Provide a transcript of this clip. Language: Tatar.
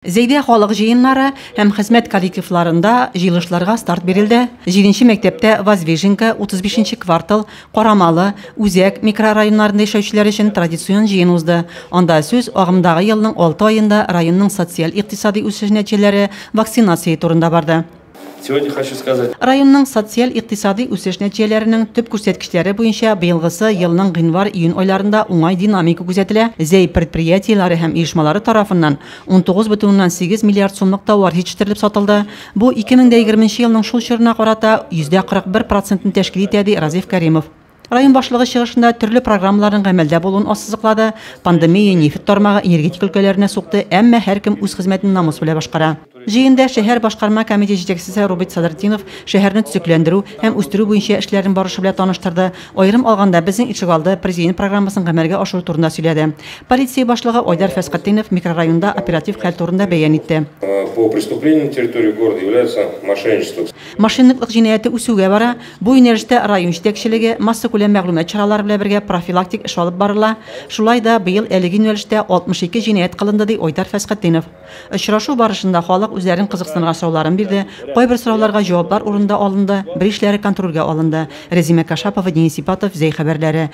Зәйдә халык җыеннары һәм хезмәт коллективларында җыелышларга старт бирелде. Җиденче мәктәптә Воздвиженка, 35 нче квартал, Карамалы, Үзәк микрорайоннарында яшәүчеләр өчен традицион җыен узды. Анда сүз агымдагы елның алты аенда районның социаль-икътисади үсеш нәтиҗәләре, вакцинация турында барды. Сегодня хочу сказать. Районның социаль-икътисади үсеш нәтиҗәләренең төп күрсәткечләре буенча быелгысы елның гыйнвар-июнь айларында уңай динамика күзәтелә, Зәй предприятиеләре һәм оешмалары тарафыннан 19,8 миллиард сумлык товар җитештерелеп сатылды. Бу 2020 нче елның шул чорына карата 41% процентын тәшкил итә, ди Разиф Кәримов. Район башлыгы чыгышында төрле программаларның гамәлдә булуын ассызыклады. Пандемия нефть тармагы, энергетика өлкәләренә сукты, әмма һәркем үз хезмәтен намус белән башкара. Җыенда шәһәр башкарма комитеты җитәкчесе Роберт Садретдинов шәһәрне төзекләндерү һәм үстерү буенча эшләрнең барышы белән таныштырды, аерым алганда, Безнең ишегалды Президент программасын гамәлгә ашыру турында сөйләде. Полиция башлыгы Айдар Фәсхетдинов микрорайонда оператив хәл турында бәян итте. По преступлениям на территории города является мошенничество. Мошенниклык җинаяте үсүгә бара. Бу юнәлештә район җитәкчелеге, массакүләм мәгълүмат чаралары белән бергә профилактик эш алып барыла. Шулай да быел әлеге юнәлештә 62 җинаять кылынды, ди Айдар Фәсхетдинов. Очрашу барышында халык үзләрен кызыксындырган сорауларын бирде, кайбер сорауларга җаваплар урынында алынды, беришләре контрольгә алынды. Рәзимә Кашапова, Денис Ипатов, Зәй хәбәрләре.